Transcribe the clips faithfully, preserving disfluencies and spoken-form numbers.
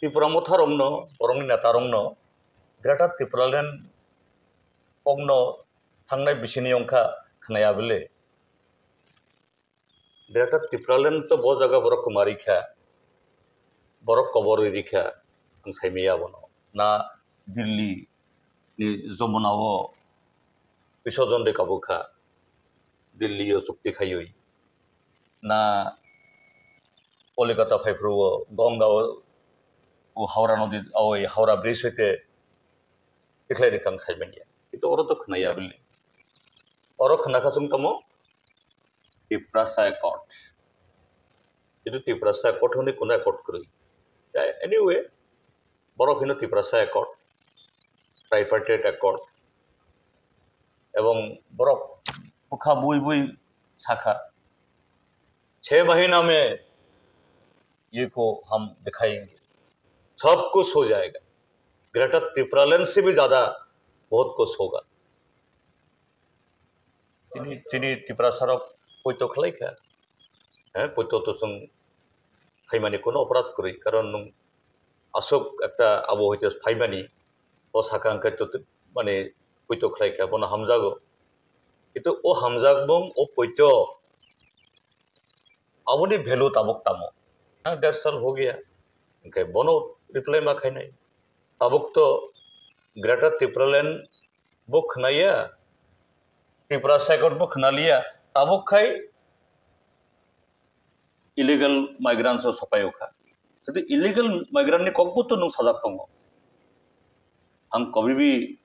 Tipra Motha rokno, borokni neta rokno Greater Tipraland kokno thangnai bisini wngkha khwnaya bwle. Greater Tipraland to bo jaga borok kwma rikha, borok kobor rikha, ang saimaya abono. Na Delhi ni Jamuna o Bisorjon de kabukha, Delhi o chukti khaiwi. Na Kolkata phaiphuru o Ganga o, o Howrah nodi, oi Howrah bridge hoite tikhlai rikha ang saimanya. Kintu oro to khwnaya bwle. Oro khwnakha chwng tamo Tiprasa Accord. Kintu Tiprasa Accord hwnwi kuno accord kwrwi. Ya, anyway, borok hino Tiprasa Accord, tripartite accord, ebong borok bwkha bui bui sakha, "छह महीना में ये को हम दिखाएंगे, सब कुछ हो जाएगा, ग्रेटर तिप्रालैंड से भी ज्यादा बहुत कुछ होगा।" Chini, chini Tiprasa rok poito khlai kha. He, poito to chwng khaimani kuno oporad kwrwi, karon nwng aswk ekta abo hoite phaimani, o sakha hwnkhe to, mane, poito khlai kha, bono hamjago. Kintu o hamjakmung, o poito, aboni value tabuk tamo? Ha, der sal ho gaya. Hwnkhe bono reply ma khainai. Tabuk to Greater Tipraland bo khwnaya, Tiprasa Accord bo khwnaliya, tabuk khai illegal migrants o sopaio kha. Jadi illegal migrant ni kokbo to nwng sajak tongo. हम कभी भी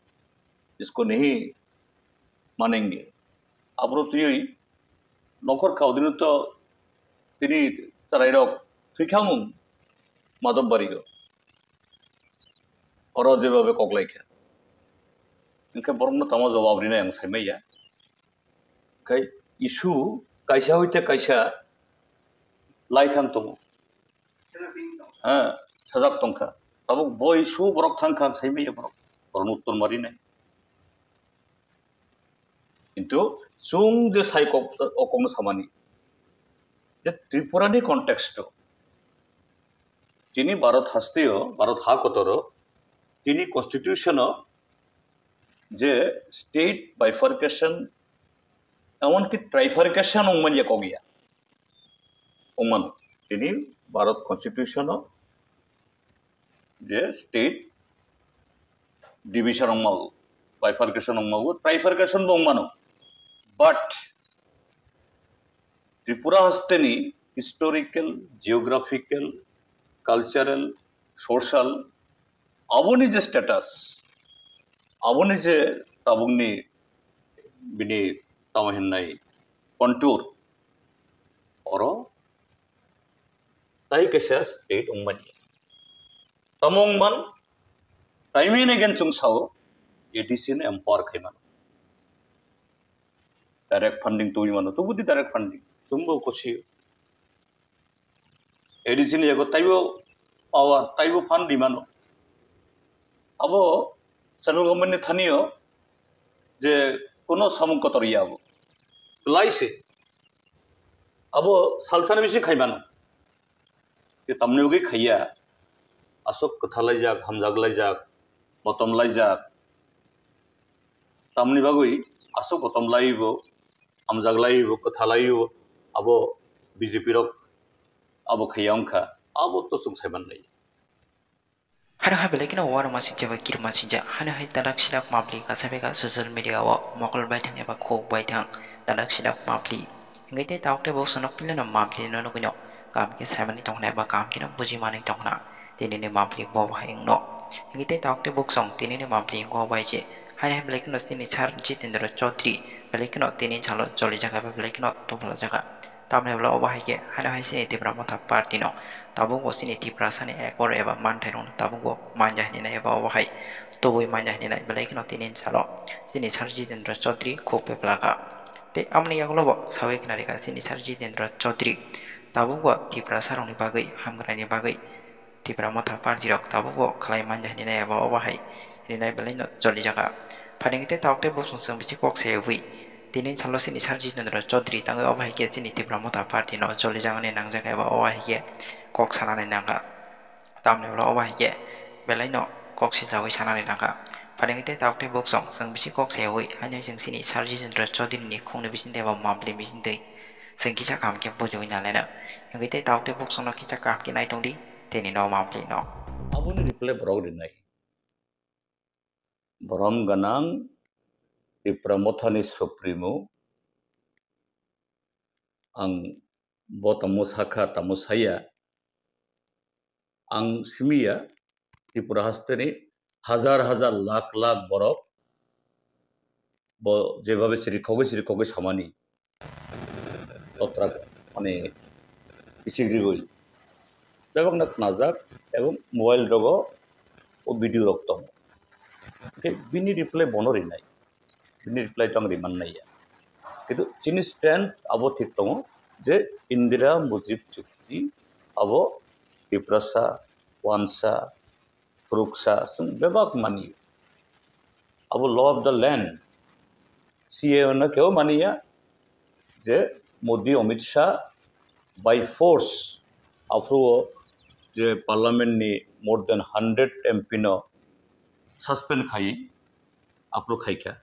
इसको नहीं मानेंगे। Aboro twiwi nokhor kha odino to tini chwrairok thwikha mung Madhab Bario. Oro jebabe koklaikha. Hwnkhe borokno tamo jawab rinai ang saimanya. Khai issue kaisa hoite kaisa lai thang tongo. Ha, sajak tongkha. Tabuk bo issue borok thangkha ang saimanya borok. Borokno uttor ma rinai. Kintu chwng je sai kok, o kokno samani, je Tripura ni context o, chini Bharat haste o, Bharat ha kotor o, chini constitution o je state bifurcation, emonki trifurcation wngmani ya kok ya. Wngmano. Chini Bharat constitution o je state division wngmao, bifurcation wngmao, trifurcation bo wngmano. But Tripura hasteni historical, geographical, cultural, social, aboni je status, aboni je tabukni bini tamo hinnai contour, oro tai kaisa state wngmani. Tamo wngman, time and again chwng sao, A D C no empower khaimano. Direct funding tubui mano, tubudi direct funding, chwngbo kusi. A D C ni yago taibo power, taibo fund rimano. Abo central government ni thani o je kuno samung kotor ya abo. Belai se. Abo salsani bisi khaimano. Je tamni bagwi khaiya, aswk kwthalaijak, hamjaklaijak, motomlaijak. Tamni bagwi aswk motomlaibo, hamjaklaibo, kwthalaibo, abo B J P rok abo khaiya wngkha, abo to chwng sai mannai. Hano hai belai kheno uanama sinjak bai kirima sinjak. Hano hai tadak sidak mapli kasabe ka social media o mokol baithang eba khuk baithang tadak sidak mapli. Hingke tei tabuk tei bok sonok pili no mapli no nugui no. Kaham khe saimani tongkhna eba kaham khe no bujimani tongkhna. Tini ni mapli bo bahai wngno. Hingke tei tabuk tei bok song tini ni mapli wngkha bai je. Hano hai belai kheno chini sir Jitendra Chaudhary belai kheno tini salo choli jaga eba belai kheno tongphla jaga. Tamni hwnba obo hai khe, haino hai chini Tipra Motha Party no tabuk bo chini Tiprasa ni ekor eba manthai rok no tabuk bo manja hinwi nai eba obo hai tubui manja hinwi nai, belai kheno tini salo chini Sir Jitendra Chaudhary khuk pepla kha. Tei amoni yagulo bo sawi khna rikha chini Sir Jitendra Chaudhary tabuk bo Tiprasa rok ni bagwi, hamkrai ni bagwi, Tipra Motha Party rok tabuk bo khlai manja hinwi nai eba obo hai hinwi nai belai no choli jaga. Phaini tei tabuk tei bosong chwng bisi kok se wi. Tini salo chini Sir Jitendra Chaudhary tangwi obo hai khe chini Tipra Motha Party no choli jagani nangjak eba obo hai khe kok sanani nangkha. Tamni ulo obo hai khe belai no kok silchawi sanani nangkha. Phaidi hwnkhe tei tabuk tei buk chwng, chwng bisi kok sayawi haino chwng chini Sarji Chandra Chaudhary ni khungni bisingtwi eba monthly bisingtwi chwng kisa kaham khe bujiwi nalaina. Hwnkhe tei tabuk tei buk chwngno kisa kaham khe naitongdi tini no monthly no. Aboni reply borok rinai. Borom gwnang Tipra Mothani Supremo, ang bo tamo sakha, tamo saya, ang simiya Tripura hasteni hajar hajar lakh lakh borok bo jebhabe sirikhogwi sirikhogwi samani totrak mane kisik rigwi bebakno khnajak ebong mobile rogo o video rok tongo. Hwnkhe bini reply bono rinai, bini reply to ang riman naiya. Kintu chini stand abo thik tongo je Indira Mujib chukti abo Tiprasa, Wansa, Khoroksa chwng bebak mani. Abo law of the land, C A A no kebo maniya je Modi, Amit Shah by force aphuru o je parliament ni more than hundred M P no suspend khai aphuru khaikha.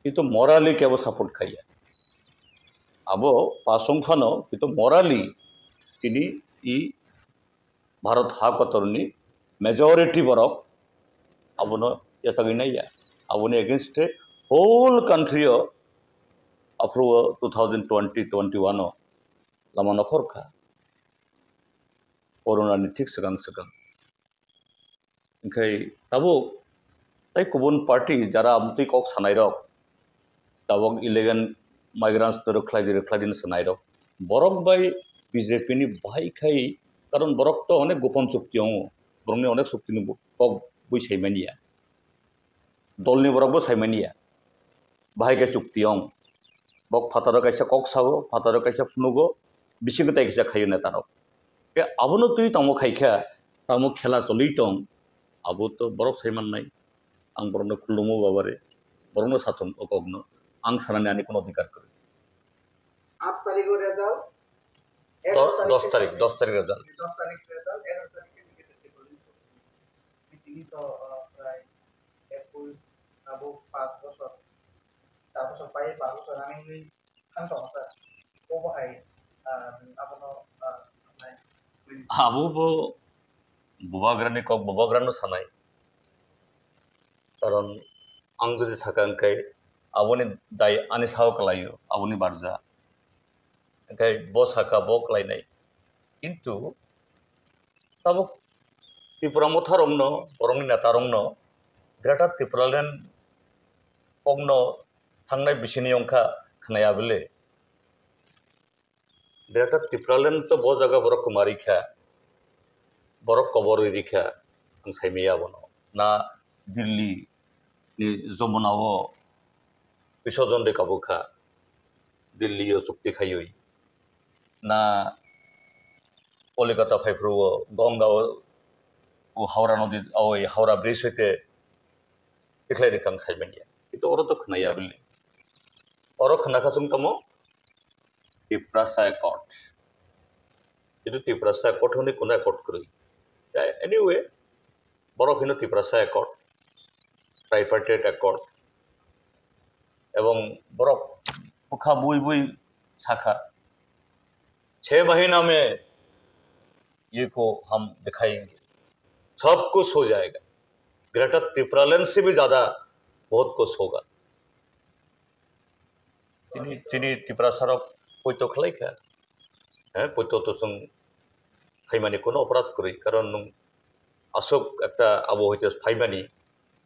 Kintu morally kebo support khaiya. Abo pasung phano kintu morally tini i Bharat ha kotorni majority borok abono yachagwi naiya. Aboni against e whole country o aphuru o two thousand twenty twenty-one o lama nokhorkha. Corona ni thik swkang swkang. Hwnkhe tabuk tei kubun party jara amtwi kok sanairok, tabuk illegal migrants no rwkhlai di, rwkhlai di hwnwi sanairok, borok bai B J P ni bahai khai, karon borok to onek gopon chukti wngo, borokni onek chukti ni kok bui sai manya, dol ni borok bo sai manya. Bahai khe chukti ong. Bok phataro kaisa kok sao, phataro kaisa phunugo, bisingo tai kisa khaio neta rok. Khe abono twi tamo khai kha, tamo khela choli tong, abo to borok sai mannai. Ang borokno khulumo babare, borokno sathung o kokno. Ang sanani ani kono adhikar kwrwi. Aat tarikh o result, do-, dos tarik, dos tarik result. Dos tarik result, egaro tarik khe negative result. Tini to, ah, prai ekush, abo panch bochor. Tar bosor pai bar bosor ani wngwi thang tongo sir. Obo hai, ah, abono, ah, nai. Abo bo bubagrani kok bubagrano sanai. Karon ang jodi saka hwnkhe aboni dai ani sao kwlaio, aboni barja. Hwnkhe bo saka bo kwlainai. Kintu tabuk Tipra motharokno, borokni netarokno Greater Tipraland kokno thangnai bisini wngkha khwnaya bwle. Greater Tipraland to bo jaga borok kwma rikha, borok kobor rikha, ang saimaya abono. Na Delhi ni Jamuna o Bisorjon de kabukha, Delhi o chukti khaiwi. Na Kolkata phaiphuru o Ganga o, o Howrah nodi, o Howrah bridge hoite tikhlai rikha ang saimanya. Kintu oro to khwnaya bile. Oro khwnakha chwng tamo Tiprasa Accord. Kintu Tiprasa Accord hwnwi kuno accord kwrwi. Anyway, borok hino Tiprasa Accord, Tripartite Accord, ebong borok bwkha bui bui sakha, "Chhe mahina mein ye ko hum dikhayenge, sab kuch ho jayega, Greater Tipraland se bhi zyada bahut kuch hoga." Chini, chini Tiprasa rok poito khlai kha. He, poito to chwng khaimani kuno oporad kwrwi, karon nwng aswk ekta abo hoite phaimani,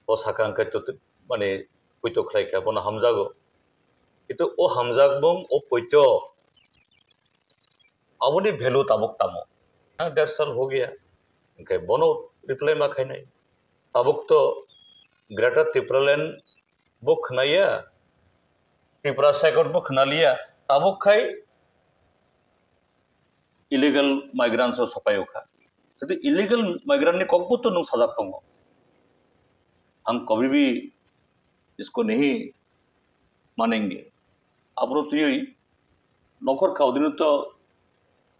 o saka hwnkhe to, mane, poito khlai kha, bono hamjago. Kintu o hamjakmung, o poito, aboni value tabuk tamo? Ha, der sal ho gaya. Hwnkhe bono reply ma khainai. Tabuk to Greater Tipraland bo khnaya, Tiprasa Accord bo khnaliya, tabuk khai illegal migrants o sopaio kha. Jadi illegal migrant ni kokbo to nwng sajak tongo. Ang kabi bi isko nahi manenge. Abro twiwi nokhor kha odino to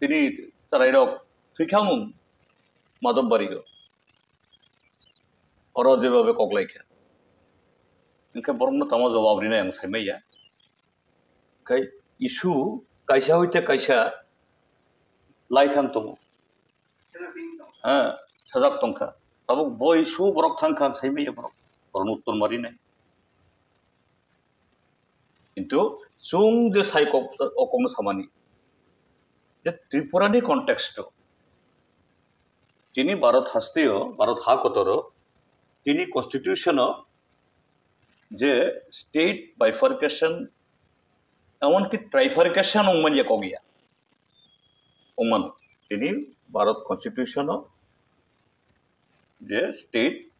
tini chwrairok thwikha mung. Madhobbario. Oro jebabe koklaikha. Hwnkhe borokno tamo jawab rinai ang saimanya. Khai issue kaisa hoite kaisa lai thang tongo. Ha, sajak tongkha. Tabuk bo issue borok thang kha, ang saimanya borok. Borokno uttor ma rinai. Kintu chwng je sai kok, o kokno samani, je Tripura ni context o, tini Bharat hasteo, Bharat ha kotoro, tini constitution o je state bifurcation, emonki trifurcation wngmani ya kok ya. Wngmano. Tini Bharat constitution o je state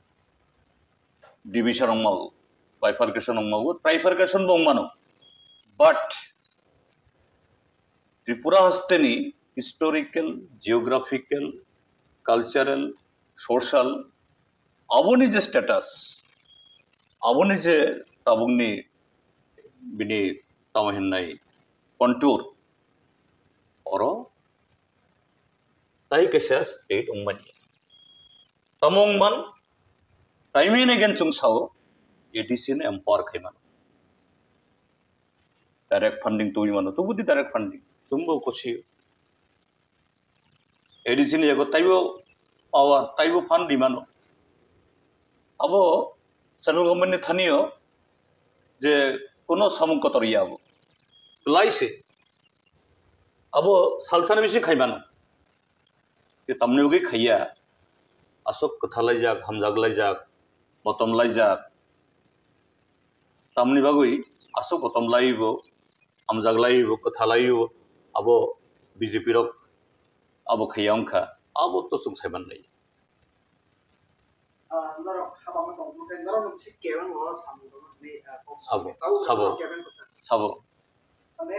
division wngmago, bifurcation wngmago, trifurcation bo wngmano. But Tripura hasteni historical, geographical, cultural, social, aboni je status, aboni je tabukni bini tamo hinnai contour, oro tai kaisa state wngmani. Tamo wngman, time and again chwng sao, A D C no empower khai mano. Direct funding twi mano, tubudi direct funding, chwngbo kusi. A D C ni yago taibo power, taibo fund di mano. Abo central government ni thani o je kono samung kotor ya abo. Lai se. Abo salsani bisi khai mano. Je tamni bagwi khaiya, aswk kwthalaijak, hamjaklaijak, botomlaijak. Tamni bagwi aswk botomlaibo, hamjaklaibo, kwthalaio, abo B J P rok abo khaiya wngkha, abo to chwng sai mannai. Ah, norok habangma tongmani, norok no bisi kebeng bo samung tongmani, ah, kok sabo, tau sabo, kebeng ko sa. Sabo. Mane,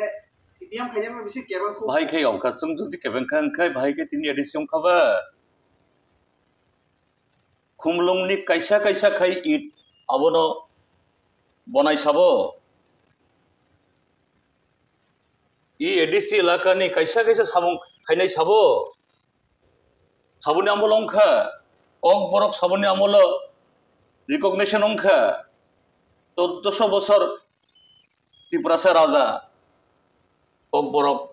C P M khaina no bisi kebeng ko. Bahai khai wngkha, chwng jodi kebeng kha, wngkhai bahai khe tini A D C wngkha ba. Khumlungni kaisa kaisa khai it abono bonai sabo. I A D C elakani kaisa kaisa samung khainai sabo. Saboni amolo wngkha, Kokborok saboni amolo recognition wngkha. Choddoso bosor Tiprasa raja Kokborok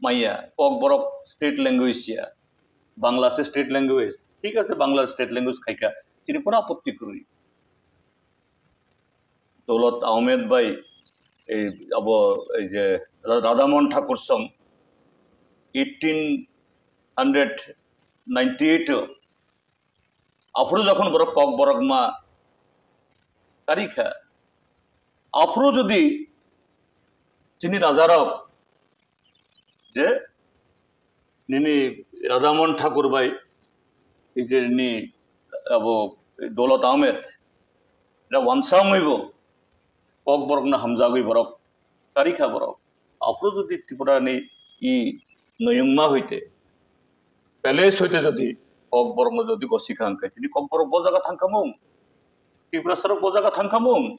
maya, Kokborok state language ya, Bangla se state language, thik ase, Bangla state language khaikha, chini kono apotti kwrwi. Dawlat Ahmed bai ei abo ei je Ra-, Radhamon Thakur song eighteen hundred ninety eight o aphuru jokhon borok Kokborok ma karikha, aphuru jodi chini rajarok je nini Radhamon Thakur bai, ei je ni abo Dawlat Ahmed, era wansa wngwi bo Kokborok no hamjagwi borok karikha borok. Aphuru jodi Tripura ni i noyungma hoite, palace hoite jodi Kokborok no jodi gosi kha, hwnkhe tini Kokborok bo jaga thangkha mung, Tiprasa rok bo jaga thangkha mung.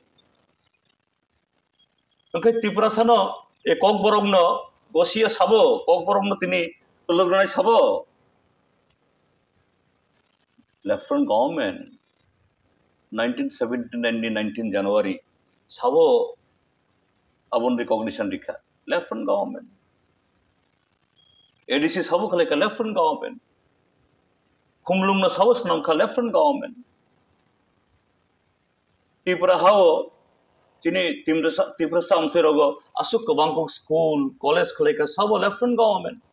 Hwnkhe Tiprasano, e, Kokborokno gosiya sabo, Kokborokno tini tolognai sabo. Lieutenant government, nineteen seventeen, nineteen January, sabo aboni recognition rikha, Lieutenant government. A D C sabo khlaikha, Lieutenant government. Khumlungno sabo swnamkha, Lieutenant government. Tripura hao chini Tiprasa, Tiprasa amchai rogo aswk kwbang kok school, college khlaikha, sabo Lieutenant government.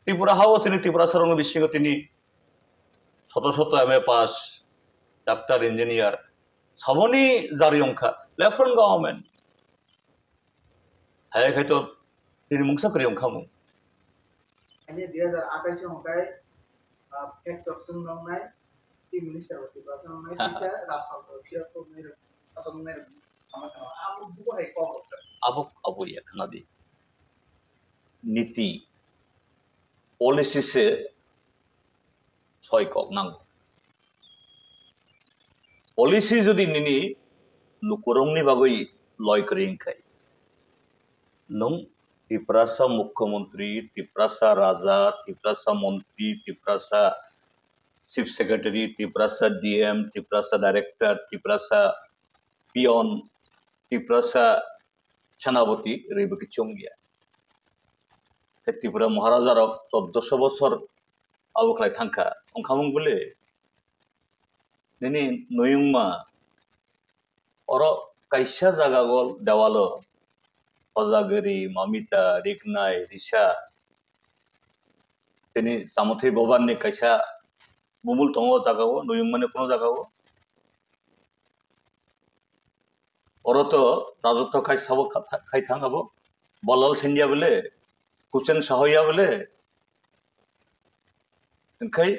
Tripura hao chini Tiprasa rokni bisingo tini soto soto M A pass, doctor, engineer, saboni jari wngkha, Lieutenant government. Hai khai to tini mungsa kwrwi wngkha mung. Ani dui hajar athais wngkha, ah, factor chwng nongnai, chief minister bo Tiprasa nongnai, ha, kisa rajtantro phiyok tongnai rok, tongnai rok, ama tamo, abo bubo hai kok rok. Abo, abo ya khna di. Niti, policy se soi kok nango. Policy jodi nini lukurokni bagwi loi kwrwi wngkhai, nwng Tiprasa Mukhyamantri, Tiprasa Raja, Tiprasa Montri, Tiprasa Chief Secretary, Tiprasa D M, Tiprasa Director, Tiprasa Peon, Tiprasa Senapati rwibw kichung ya. Tei Tripura Maharaja rok choddoso bosor abo khlai thangkha. Wngkhamung bwle nini nuyungma oro kaisa jaga o dewalo Hojagiri, Mamita, Riknai, Risa, tini Samuthai Bobanni kaisa bumul tongo o jaga o, nuyungmani kuno jaga o. Oro to rajotw khai sabo kha-, khai thang abo. Balal Singya bole, Kuchen Sahoya bole, wngkhai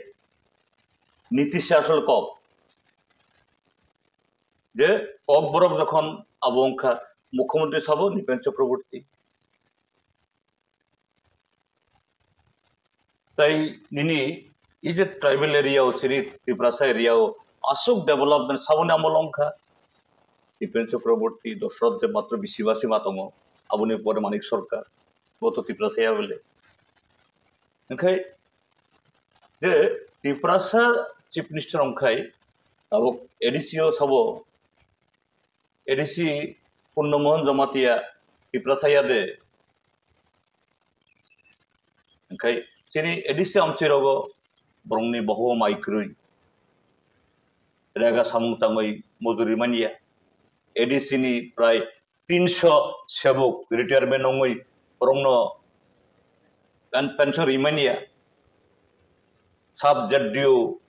niti se asol kok. Je kok borok jokhon abo wngkha mukhyamantri sabo Nipen Chakraborty. Tai nini ije tribal area o siri Tiprasa area o aswk development saboni amol wngkha. Nipen Chakraborty, Dosroth Deb matro bisi basi ma tongo. Aboni pore Manik Sarkar, bo to Tiprasa ya bole. Wngkhai je Tiprasa Chief Minister wngkhai tabuk A D C o sabo A D C Purno Mohan Jamatia Tiprasa ya de. Wngkhai chini A D C amchwi rogo borokni bohok mai kwrwi. Rega samung tangwi mojori manya. A D C ni prai tinso sebuk retirement wngwi borokno pen-, pension rwi manya. Sub Z D O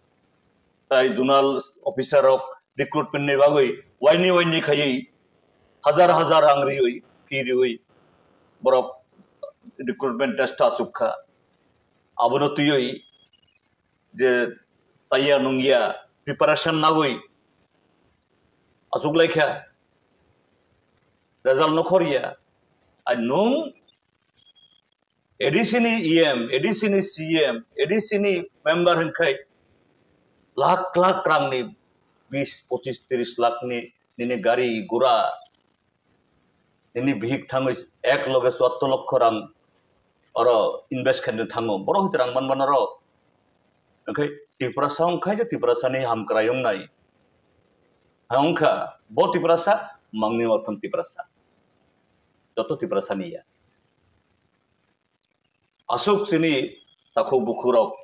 tai zonal officer rok recruitment ni bagwi waini waini khaiwi hajar hajar rang riwi, fee riwi borok recruitment test achuk kha. Abono twiwi je chaya nungya preparation nagwi achuk laikha, result no khorya. Ai nung A D C ni E M, A D C ni C M, A D C ni member hwnkhai lakh lakh rangni bis, pochis, tris lakh ni nini gari gura, nini bihik thangwi ek loge chuattor lokho rang oro invest khaina thango. Borok hwnkhe rang manmano rok. Hwnkhai Tiprasa wngkhai je Tiprasani hamkrai wngnai. Ha wngkha bo Tiprasa, mangni mothon Tiprasa. Joto Tiprasani ya. Aswk chini takhuk bukhurok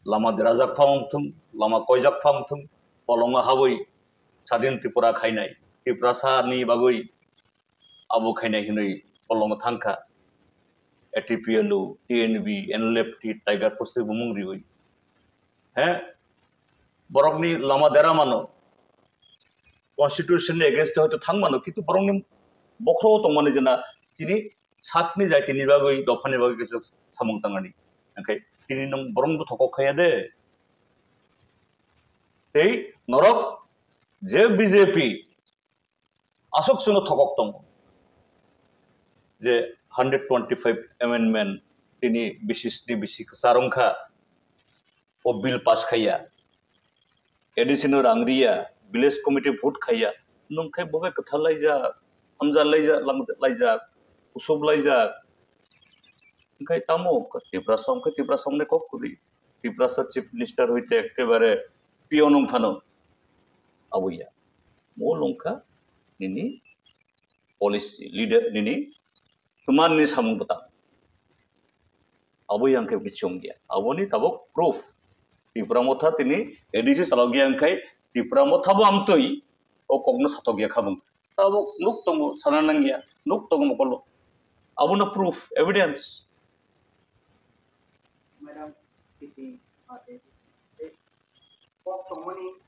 lama derajak pha wngthung, lama koijak pha wngthung, polongo habwi Sadin Tripura khainai, Tiprasa ni bagwi abo khainai hinwi polongo thangkha. A T P L U, T N V, N L F T, Tiger Force bumung riwi. He? Borokni lama dera mano. Constitution ni against hoito thang mano, kintu borokni bokhro tongmani jena chini sakni jaitini bagwi, dophani bagwi kisa samung tangani. Hwnkhe tini nwng borokno thokok khaiya de. Tei norok je B J P aswk chwngno thokok tongo je hundred twenty-five amendment tini bisi sni bisi kwchar wngkha, o bill pass khaiya, A D C no rang riya, village committee vote khaiya, nwng khe bo bai kwthar laijak, hamjak laijak, lamjak laijak, kusup laijak. Hwnkhe tamo Tiprasa wngkhe Tiprasa wngnai kok kwrwi. Tiprasa Chief Minister hoite ekkebare peon wng phano abo ya. Mol wngkha nini policy, leader nini thumanni samung bwtang. Abo yang khe kichung ya. Aboni tabok proof. Tipra Motha tini A D C chalok ya wngkhai Tipra Motha bo amtwi o kokno satok ya khabung. Tabok nuk tongo, sana nang ya, nuk tongo mokolo. Abono proof, evidence. Madam, titi, ate, eh, kok tongmani,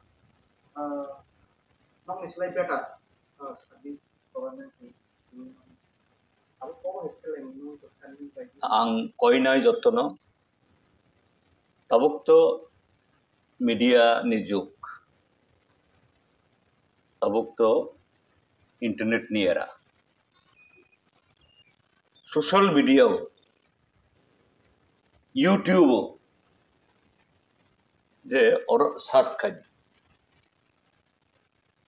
ah, bangni slai better, ah, service government ni, abo kok hai khlai ni, nung to sani bai. Ang koinai jottono, tabuk to media ni jug, tabuk to internet ni era. Social media o, YouTube o je oro search khai di.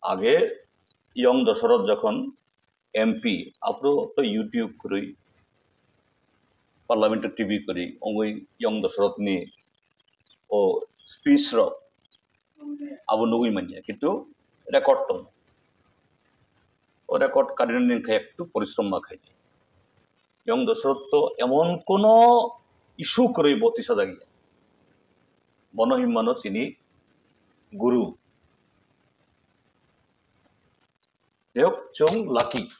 Age Yong Dosoroth jokhon M P, aphuru to YouTube kwrwi, parliamentary T V kwrwi wngwi Yong Dosorothni o speech rok abo nugwi manya, kintu record tongo. O record karinani wngkha ektu porishrom ma khaidi. Yong Dosoroth to emon kono issue kwrwi bo tisa jagya. Bono hinmano chini guru. Jai hok, chwng lucky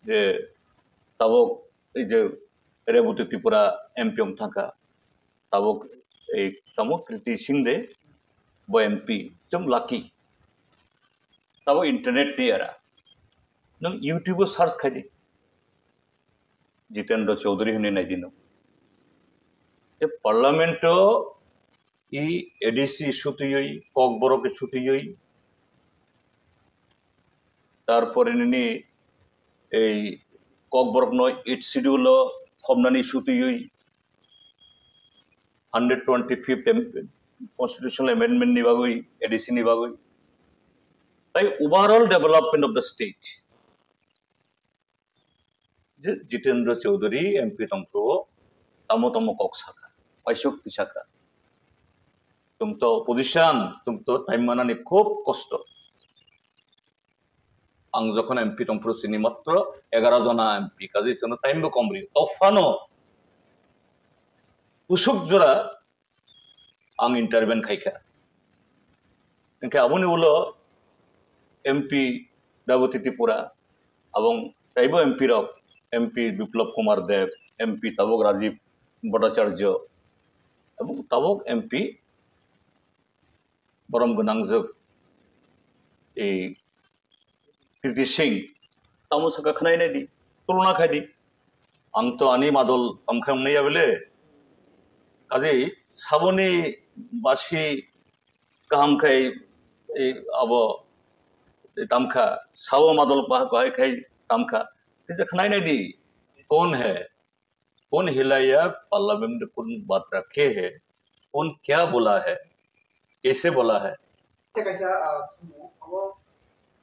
je tabuk ei je Rebati Tripura M P wng thangkha, tabuk ei tamo Kriti Singde bo M P, chwng lucky. Tabuk internet ni era, nwng YouTube o search khaidi. Jitendra Chaudhary hwnwi naidi no. E parliament o i A D C issue twiwi, Kokborok issue twiwi, tarpore nini ei Kokborok no eighth schedule o khobnani issue twiwi, hundred twenty-fifth am-, constitutional amendment ni bagwi, A D C ni bagwi. Tai overall development of the state. Je Jitendra Chaudhary M P tongphuru tamo tamo kok saka, paisuk tisaka. Tum to opposition, tum to time manani khub kosto. Ang jokhon M P tongphuru chini matro egaro jona M P, kaji chwngno time bo kom rio. Tophano usuk jora ang intervene khaikha. Hingke aboni ulo M P Rebati Tripura, abong taibo M P rok, M P Biplab Kumar Deb, M P tabok Rajiv Bhattacharya, abong tabok M P borom gwnangjwk, ei Kriti Singh, tamo saka khwnai nai di, tuluna khai di. Ang to ani madol tamo khai wngnai ya bele. Kaji saboni basi kaham khai, ei, abo, ei, tamkha, sabo madol ba-, bahai khai tamkha. Kisa khwnai nai di, kon hai? कौन हिलाया पार्लियामेंट में कौन बात रखे है, कौन क्या बोला है, कैसे बोला है? Kaisa, ah, sumo, abo,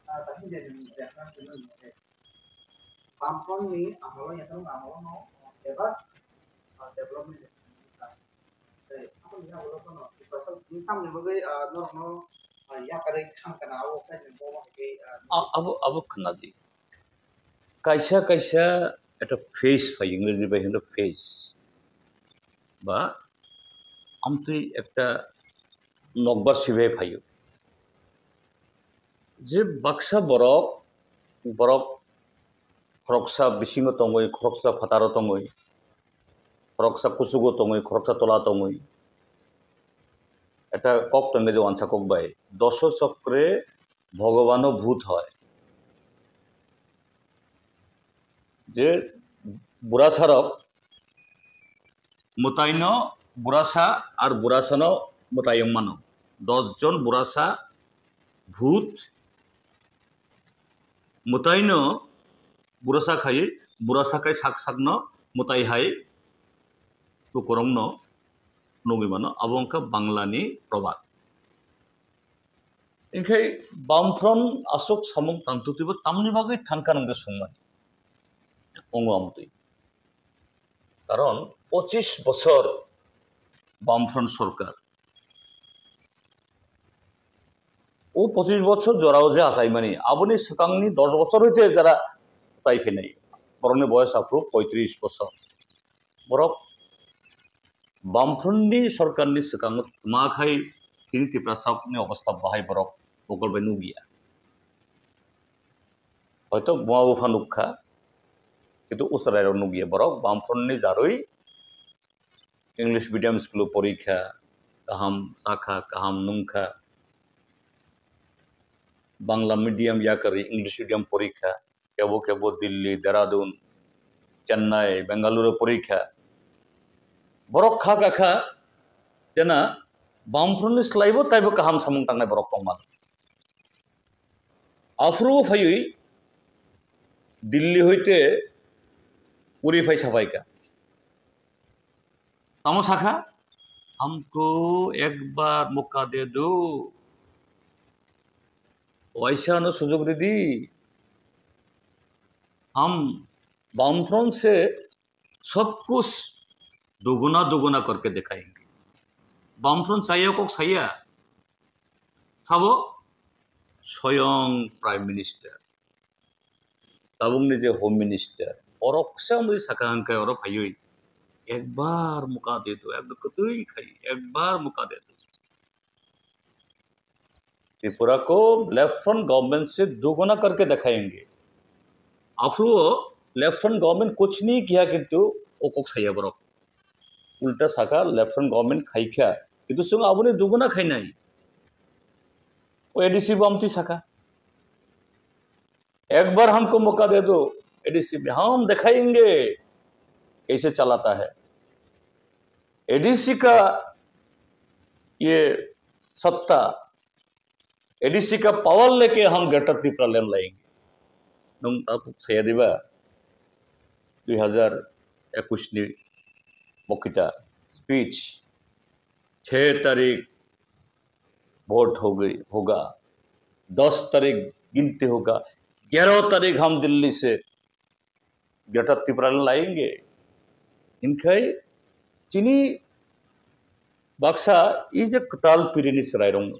ah, tahini de, de, de, de, de, Bamfront ni amolo, yakarung amolo no, ah, bebak, ah, development de, de, de, abo ni amolo no, Tiprasa ni tamni bagwi, ah, norok no, ah, yakarwi thang kana abo khai ni bo ma ke, ah, A-, abo, abo khna di. Kaisa kaisa ekta phase phai, Ingreji bai hino phase. Ba amtwi ekta nokbar sibai phaio. Je baksa borok, borok khoroksa bisingo tongwi, khoroksa phataro tongwi, khoroksa kuchugo tongwi, khoroksa tola tongwi. Ekta kok tongwi je wansa kok bai, "Doso chokre Bhogobano bhut hoy." Je burasarok mwtaino burasa ar burasano mwtai wng mano. Dos jon burasa bhut mwtaino burasa khai, burasa khai sak sakno mwtai hai lukurokno nugwi mano. Abo wngkha Banglani probad. Hinkhe Bamfront aswk samung tangtwtwibo tamni bagwi thangkha nwng de swngmani? Wngo amtwi. Karon pochis bochor Bamfront sorkar. O pochis bochor jorao je achaimani, aboni swkangni dos bochor hoite jara achai phainai. Borokni boyos aphuru poitris bochor. Borok Bamfrontni sorkarni swkango tma khai tini Tiprasani obostha bahai borok mokol bai nukya. Hoito buma bupha nukha, kintu usarairok nukya. Borok Bamfrontni jarwi English medium school-o porikha, kaham chakha, kaham nungkha. Bangla medium yakarwi English medium porikha, kebo kebo Delhi, Dehradun, Chennai, Bengaluru porikha. Borok kha kakha jena Bamfrontni slaibo taibo kaham samung tangnai borok tongma. Aphuru phaiwi Delhi hoite uri phai saphaikha. Tamo sakha, "Humko ek bar mauka de do, waisa no sujog ridi, hum Bamfront se sab kuch duguna duguna karke dikhayenge. Bamfront chaya kok saya. Sabo? Soyong Prime Minister. Tabukni je Home Minister. Orok kisa mui saka hwnkhe oro phaiwi. Ekbar muka de do, ekdom kwtwi khai, ekbar muka de do. Tripura ko left front government se duguna karke dikhayenge. Aphuru left front government kuch nahi kiya kintu o kok saya borok. Ulta saka left front government khaikha. Kintu chwng aboni duguna khainai. O A D C bo amtwi saka. एक बार हमको मौका दे दो, एडीसी में हम दिखाएंगे कैसे चलाता है। एडीसी का ये सत्ता, एडीसी का पावर लेके हम ग्रेटर तिप्रा लैंड लाएंगे। Nwng tabuk saya diba, dui hazar ekush ni bokita speech, chhe tarik vote होगी होगा, दस तारीख गिनती होगा, ग्यारह तारीख हम दिल्ली से ग्रेटर तिप्रा लैंड लाएंगे। Hinkhai chini baksa i je kwtal pirini chwrairok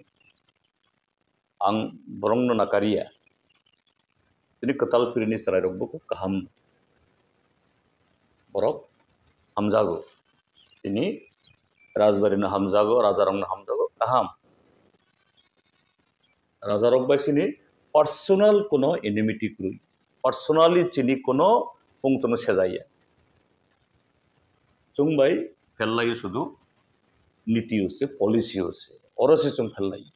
ang borokno nakariya. Tini kwtal pirini chwrairokbo kok kaham. Borok hamjago. Tini rajbarino hamjago, rajarokno hamjago, kaham. Rajarok bai chini personal kuno enmity kwrwi. Personally chini kuno pungtono sejaya. Chwng bai phellaio sudu niti o se, policy o se. Oro se chwng phellaio.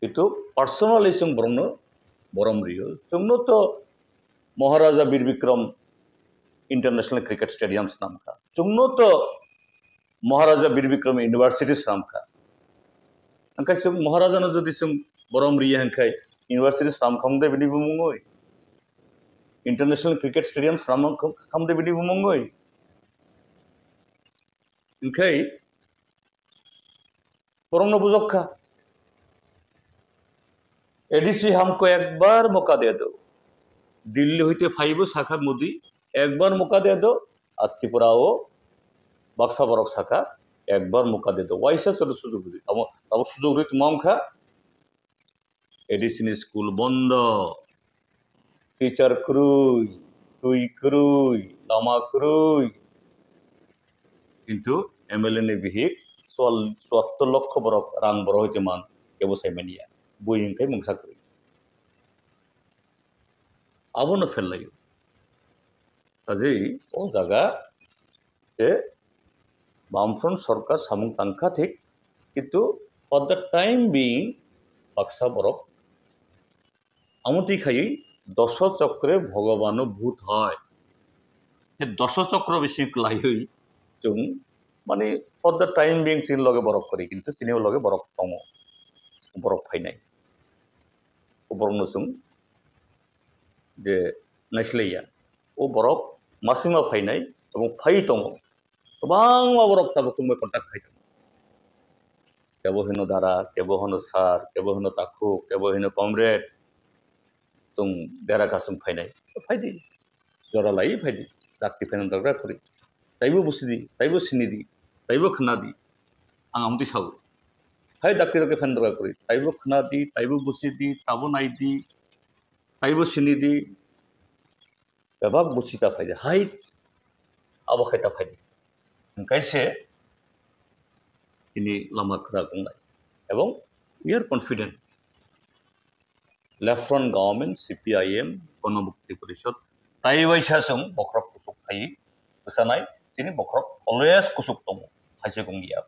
Kintu personally chwng borokno borom rio. Chwngno to Maharaja Bir Bikram International Cricket Stadium swnamkha. Chwngno to Maharaja Bir Bikram University swnamkha. Hwnkhe chwng Maharajano jodi chwng borom riya hwnkhe university swnamkha wngde bini bumungwi? International Cricket Stadium swnamkha wngde bini bumungwi? Hwnkhe borokno bujok kha. ADC हमको एक बार मौका दे दो। दिल्ली হইতে phaibo sakha Modi, একবার मौका दे दो। Ar Tripura o baksa borok sakha, একবার मौका दे दो। Waisa solo sujog rwi. Abo, abo sujog rwi tongma wngkha. ADC ni school bondo, teacher kwrwi, twi kwrwi, lama kwrwi. Kintu M L A ni bihik chual-, chuattor lokho borok rang borok hoite man kebo sai manya. Bui hwnkhe mungsa kwrwi. Abono phellaio. Kaje o jaga je Bamfront sorkar samung tangkha thik, kintu for the time being baksa borok amotwi khaiwi dosho chokre bhogobano bhut hoi. He dosho chokro bising kwlaiwi chwng mani for the time being chini loge borok kwrwi, kintu chini loge borok tongo, borok phainai. O borokno chwng je naislaiya. O borok masima phainai, ebong phai tongo. Kwbangma borok tabuk chwngbai contact khai tongo. Kebo hino dara, kebo hino sir, kebo hino takhuk, kebo hino comrade. Chwng dera kasung phainai. Phaidi. Jora lai phaidi. Dakti phainai dagra kwrwi. Taibo busidi, taibo sinidi, taibo khwnadi. Ang amtwi sao. Hai dakti dakti phainai dagra kwrwi. Taibo khwnadi, taibo busidi, tabo naidi, taibo sinidi. Bebak busi ta phaidi. Hai abo khai ta phaidi. Hwnkhe se tini lama kwrak wngnai. Ebong we are confident. Left front government, C P I M, Ganamukti Porishad, tai waisa chwng bokhorok kuchuk khai bwchanai, chini bokhorok always kuchuk tongo, hai se wngya.